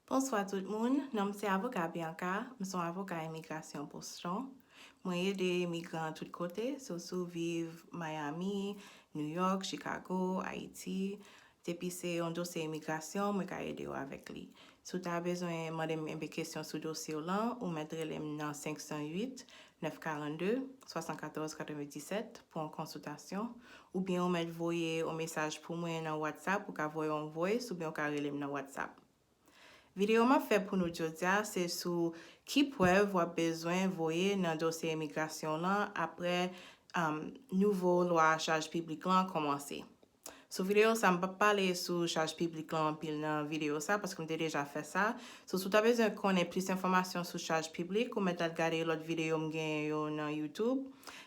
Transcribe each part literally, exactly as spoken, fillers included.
Bonswa tout moun, non m se avoka Bianca, m se yon avoka imigrasyon Boston. Mwen ede imigran tout kote, so si w viv Miami, New York, Chicago, Ayiti, depi se yon dosye imigrasyon, mwen ka ede w avèk li. Si w ta bezwen mande m enpe kesyon sou dosye w lan, ou mèt rele m nan senk san uit, nèf karannde, swasannkatòz katrevenndisèt pou yon konsiltasyon, oubyen ou mèt voye yon mesaj pou mwen nan WhatsApp, ou ka voye yon voice, oubyen ou ka rele m nan WhatsApp. Videyo m ap fè pou nou jodi a, se sou ki prèv w ap bezwen voye nan dosye imigrasyon w lan apre, um, nouvo lwa chaj piblik lan kòmanse. Sou videyo sa, m p ap pale sou chaj piblik lan anpil nan videyo sa, paske m te deja fè sa. So, si w ta bezwen konnen plis enfòmasyon sou chaj piblik, ou mèt al gade lòt videyo m genyen yo nan YouTube.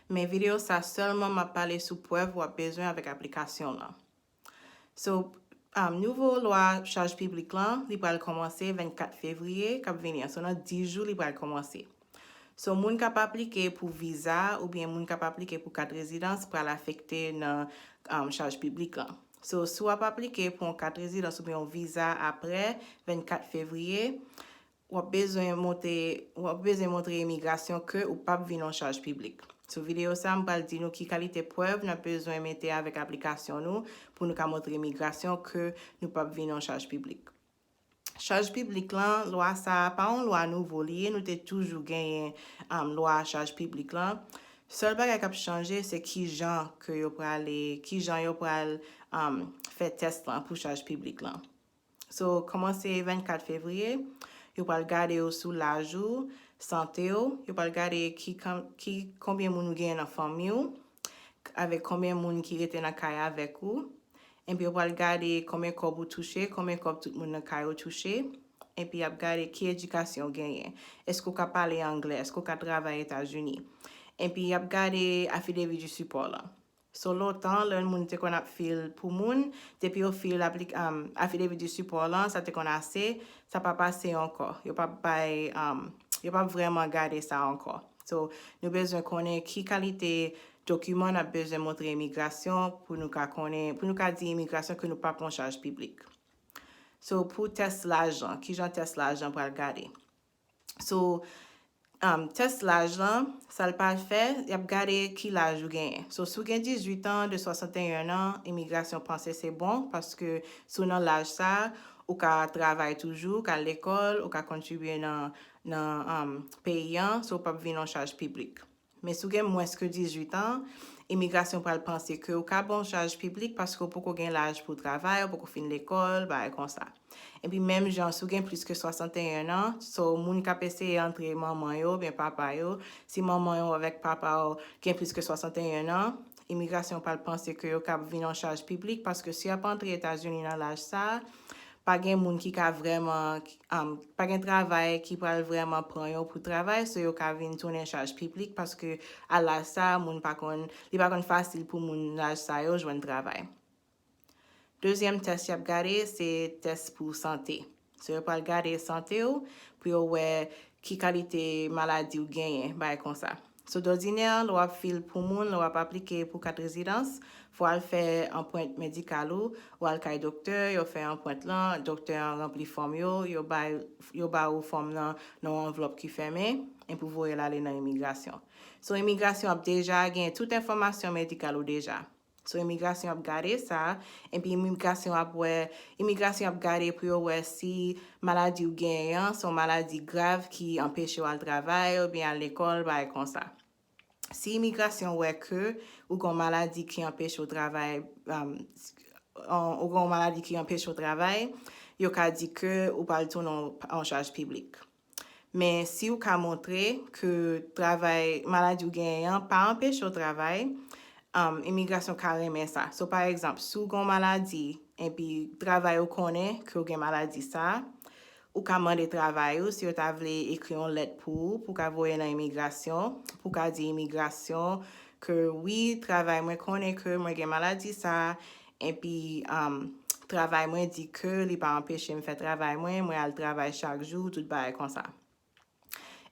Men videyo sa sèlman, m ap pale sou prèv w ap bezwen avèk aplikasyon lan. So, um, nouvo lwa chaj piblik lan, li pral kòmanse vennkat fevriye k ap vini an. So, nan dis jou, li pral kòmanse. So, moun k ap aplike pou viza oubyen moun k ap aplike pou kat rezidans pral afekte nan, um, chaj piblik lan. So, si w ap aplike pou yon kat rezidans oubyen yon viza apre vennkat fevriye, w ap bezwen montre, w ap bezwen montre imigrasyon ke ou p ap vin yon chaj piblik. Sou videyo sa, m pral di nou ki kalite prèv n ap bezwen mete avèk aplikasyon nou pou nou ka montre imigrasyon ke nou p ap vin yon chaj piblik. Chaj piblik lan, lwa sa a pa yon lwa nouvo li ye, nou te toujou genyen, um, lwa chaj piblik lan. Sèl bagay k ap chanje, se ki jan ke yo prale, ki jan yo pral, um, fè tès lan pou chaj piblik lan. So, kòmanse vennkat fevriye, yo pral gade w sou laj ou, sante w, yo pral gade ki, kan- ki, konbyen moun ou genyen nan fanmi w, avèk konbyen moun ki rete nan kay avèk ou. Epi yo pral gade konbyen kòb ou touche, konbyen kòb tout moun nan kay ou touche. Epi y ap gade ki edikasyon w genyen. Èske w ka pale anglè? Èske w ka travay Etazini? Epi y ap gade affidavit du support lan. So, lontan, lè moun te konn ap fil pou moun, depi yo fil aplik- um, affidavit du support lan, sa te konn ase, sa pa pase ankò. Yo p ap bay, um, yo p ap vrèman gade sa ankò. So, nou bezwen konnen ki kalite dokiman n ap bezwen montre imigrasyon pou nou ka konnen, pou nou ka di imigrasyon ke nou p ap yon chaj piblik. So, pou tès laj lan, ki jan tès laj lan pral gade? So, um, tès laj lan, sa l pral fè, y ap gade ki laj ou genyen. So, si w gen dizuit an, de swasanteyen an, imigrasyon panse se bon, paske si w nan laj sa, ou ka travay toujou, ou ka lekòl, ou ka kontribye nan, nan, um, peyi an, so w p ap vin yon chaj piblik. Men si w gen mwens ke dizuit an, imigrasyon pral panse ke w ka ba yon chaj piblik paske w poko gen laj pou w travay, w poko fin lekòl, bagay konsa. Epi menm jan, si w gen plis ke swasanteyen an, so moun k ap eseye antre manman yo oubyen papa yo, si manman yo avèk papa w gen plis ke swasanteyen an, imigrasyon pral panse ke yo kab vin yon chaj piblik, paske si y ap antre Etazini nan laj sa a, pa gen moun ki ka vrèman, um, pa gen travay ki pral vrèman pran yo pou travay, so yo ka vin tounen chaj piblik, paske a laj sa a, moun pa konn, li pa konn fasil pou moun laj sa yo jwenn travay. Dezyèm tès y ap gade, se tès pou sante. So, yo pral gade sante w pou yo wè ki kalite maladi w genyen, bagay konsa. So, dòdinè, lè w ap fil pou moun, lè w ap aplike pou kat rezidans, fò w al fè anprent medikal ou, ou al kay doktè, yo fè anprent lan, doktè an ranpli fòm yo, yo bay, yo ba ou fòm nan nan yon anvlòp ki fèmen, epi w voye l ale nan imigrasyon. So, imigrasyon ap deja gen tout enfòmasyon medikal ou deja. So, imigrasyon ap gade sa, epi imigrasyon ap wè, imigrasyon ap gade pou yo wè si maladi w genyen an se yon maladi grav ki anpeche w al travay oubyen al lekòl, bagay konsa. Si imigrasyon wè ke ou gen yon maladi ki anpeche w travay, um, ou gen yon maladi ki anpeche w travay, yo ka di ke ou pral tounen yon, yon chaj piblik. Men si w ka montre ke travay, maladi w genyen an pa anpeche w travay, um, imigrasyon ka renmen sa. So, pa egzanp, si w gen yon maladi, epi travay ou konnen ke w gen maladi sa a, ou ka mande travay ou si yo ta vle ekri yon lèt pou ou, pou w ka voye nan imigrasyon, pou w ka di imigrasyon ke wi, travay mwen konnen ke mwen gen maladi sa a, epi, um, travay mwen di ke li pa anpeche m fè travay mwen, mwen al travay chak jou, tout bagay konsa.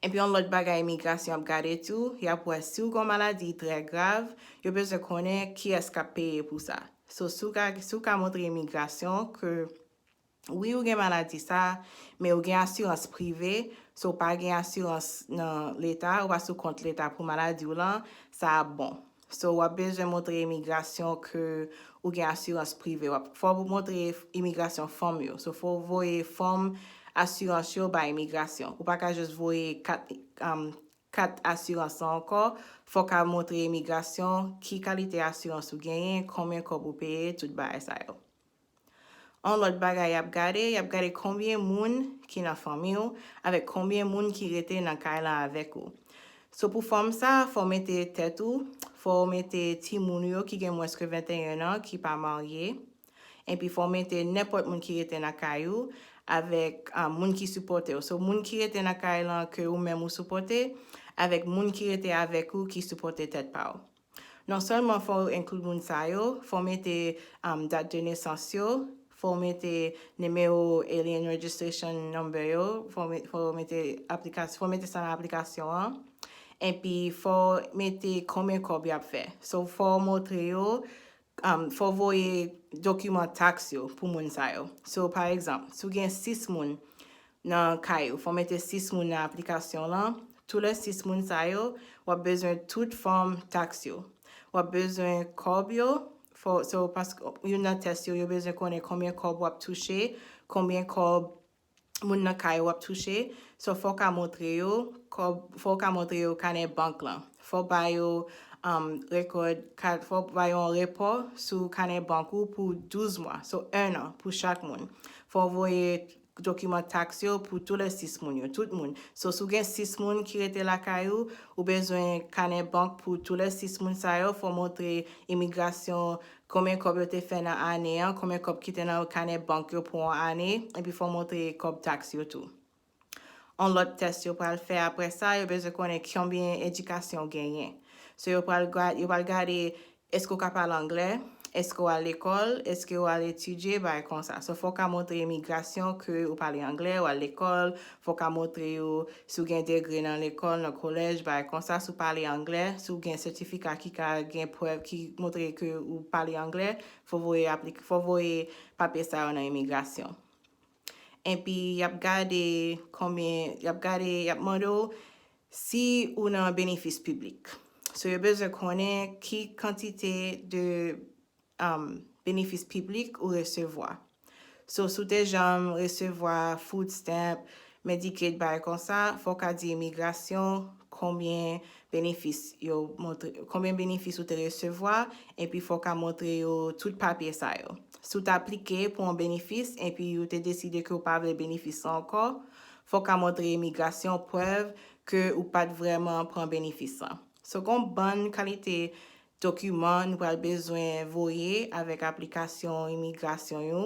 Epi yon lòt bagay imigrasyon ap gade tou, y ap wè si w gen yon maladi trè grav, yo bezwen konnen kiyès k ap peye pou sa. So, si w ka, si w ka montre imigrasyon ke wi, ou gen maladi sa, men ou gen asirans prive, so ou pa gen asirans nan leta, ou pa sou kont leta pou maladi w lan, sa ap bon. So, w ap bezwen montre imigrasyon ke ou gen asirans prive. W ap, fò w montre imigrasyon fòm yo. So, fò w voye fòm asirans yo bay imigrasyon. Ou pa ka jis voye kat, um, kat asirans lan ankò. Fò w ka montre imigrasyon ki kalite asirans ou genyen, konbyen kòb ou peye, tout bagay sa yo. Yon lòt bagay y ap gade, y ap gade konbyen moun ki nan fanmi w, avèk konbyen moun ki rete nan kay lan avèk ou. So, pou fòm sa, fò w mete tèt ou, fò w mete timoun ou yo ki gen mwens ke venteyen an, ki pa marye, epi fò w mete nenpòt moun ki rete nan kay ou, avèk, ah, moun ki sipòte w. So, moun ki rete nan kay lan ke ou menm ou sipòte, avèk moun ki rete avèk ou ki sipòte tèt pa w. Non sèlman fò w enkli moun sa yo, fò w mete, um, dat de nesans yo, fò w mete nimewo Alien Registration Number yo, fò w met-, fò w mete aplikas-, fò w mete sa nan aplikasyon an. Epi fò w mete konbyen kòb y ap fè. So, fò w montre yo, um, fò w voye dokiman taks yo pou moun sa yo. So, pa egzanp, si w gen sis moun nan kay ou, fò w mete sis moun nan aplikasyon lan. Tou lè sis moun sa yo, w ap bezwen tout fòm taks yo. W ap bezwen kòb yo, fò, so, paske youn nan tès yo, yo bezwen konnen konbyen kòb w ap touche, konbyen kòb moun nan kay ou ap touche. So, fò w ka montre yo, kòb, fò w ka montre yo kanè bank lan. Fò w ba yo, um, rekòd, ka-, fò w ba yo yon repò sou kanè bank ou pou douz mwa. So, en an pou chak moun. Fò w voye dokiman taks yo pou tou lè sis moun yo, tout moun. So, si w gen sis moun ki rete lakay ou, ou bezwen kanè bank pou tou lè sis moun sa yo, fò w montre imigrasyon konbyen kòb yo te fè nan ane an, konbyen kòb ki te nan kanè bank yo pou yon ane, epi fò w montre kòb taks yo tou. Yon lòt tès yo pral fè apre sa, yo bezwen konnen konbyen edikasyon w genyen. So, yo pral ga-, yo pral gade èske w ka pale anglè, èske w al lekòl, èske w al etidye, bagay konsa. So, fò w ka montre imigrasyon ke ou pale anglè, w al lekòl, fò w ka montre yo si w gen degre nan lekòl, nan kolèj, bagay konsa, si w pale anglè, si w gen sètifika ki ka gen prèv ki montre ke ou pale anglè, fò voye aplik-, fò voye papye sa yo nan imigrasyon. Epi, y ap gade konbyen, y ap gade, y ap mande w si ou nan benefis piblik. So, yo bezwen konnen ki kantite de, um, benefis piblik ou resevwa. So, si w te janm resevwa food stamp, Medicaid, bagay konsa, fò w ka di imigrasyon konbyen benefis yo montre, konbyen benefis ou te resevwa, epi fò w ka montre yo tout papye sa yo. Si w t aplike pou yon benefis, epi yo te deside ke w pa vle benefis la ankò, fò w ka montre imigrasyon prèv ke ou pa t vrèman pran benefis lan. So, gon bann kalite dokiman nou pral bezwen voye avèk aplikasyon imigrasyon yo,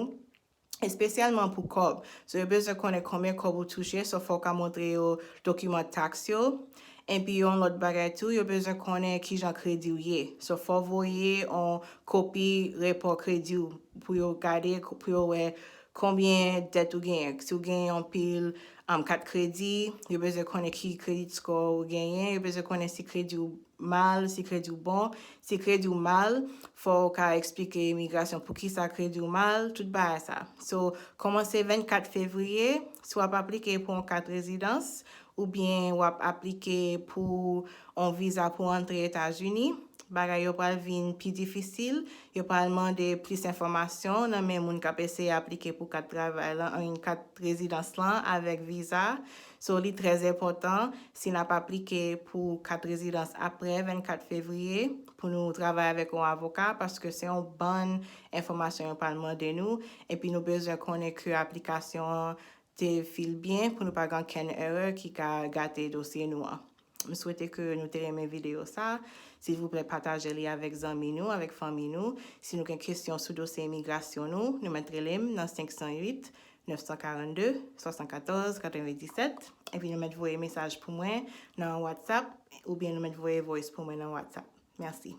espesyalman pou kòb. So, yo bezwen konnen konbyen kòb ou touche, so fò w ka montre yo dokiman taks yo. Epi yon lòt bagay tou, yo bezwen konnen kijan kredi w ye. So, fò w voye yon kopi repò kredi w pou yo gade, pou yo wè konbyen dèt ou genyen. Si w genyen yon pil, um, kat kredi, yo bezwen konnen ki credit score ou genyen, yo bezwen konnen si kredi w mal, si kredi w bon. Si kredi w mal, fò w ka eksplike imigrasyon poukisa kredi w mal, tout bagay sa. So, kòmanse vennkat fevriye, si w ap aplike pou yon kat rezidans, oubyen w ap aplike pou yon viza pou antre Etazini, bagay yo pral vin pi difisil, yo pral mande plis enfòmasyon nan men moun k ap eseye aplike pou kat travay lan, kat rezidans lan avèk viza. So, li trè enpòtan, si n ap aplike pou kat rezidans apre vennkat fevriye, pou nou travay avèk yon avoka, paske se yon bann enfòmasyon yo pral mande nou, epi nou bezwen konnen ke aplikasyon an te fil byen pou nou pa gen okenn erè ki ka gate dosye nou an. M swete ke nou te renmen videyo sa. Silvouplè, pataje li avèk zanmi nou, avèk fanmi nou. Si nou gen kesyon sou dosye imigrasyon nou, nou mèt rele m nan senk san uit, nèf san karannde, swasannkatòz, katrevenndisèt. Epi nou mèt voye mesaj pou mwen nan WhatsApp, oubyen nou mèt voye voice pou mwen nan WhatsApp. Mèsi.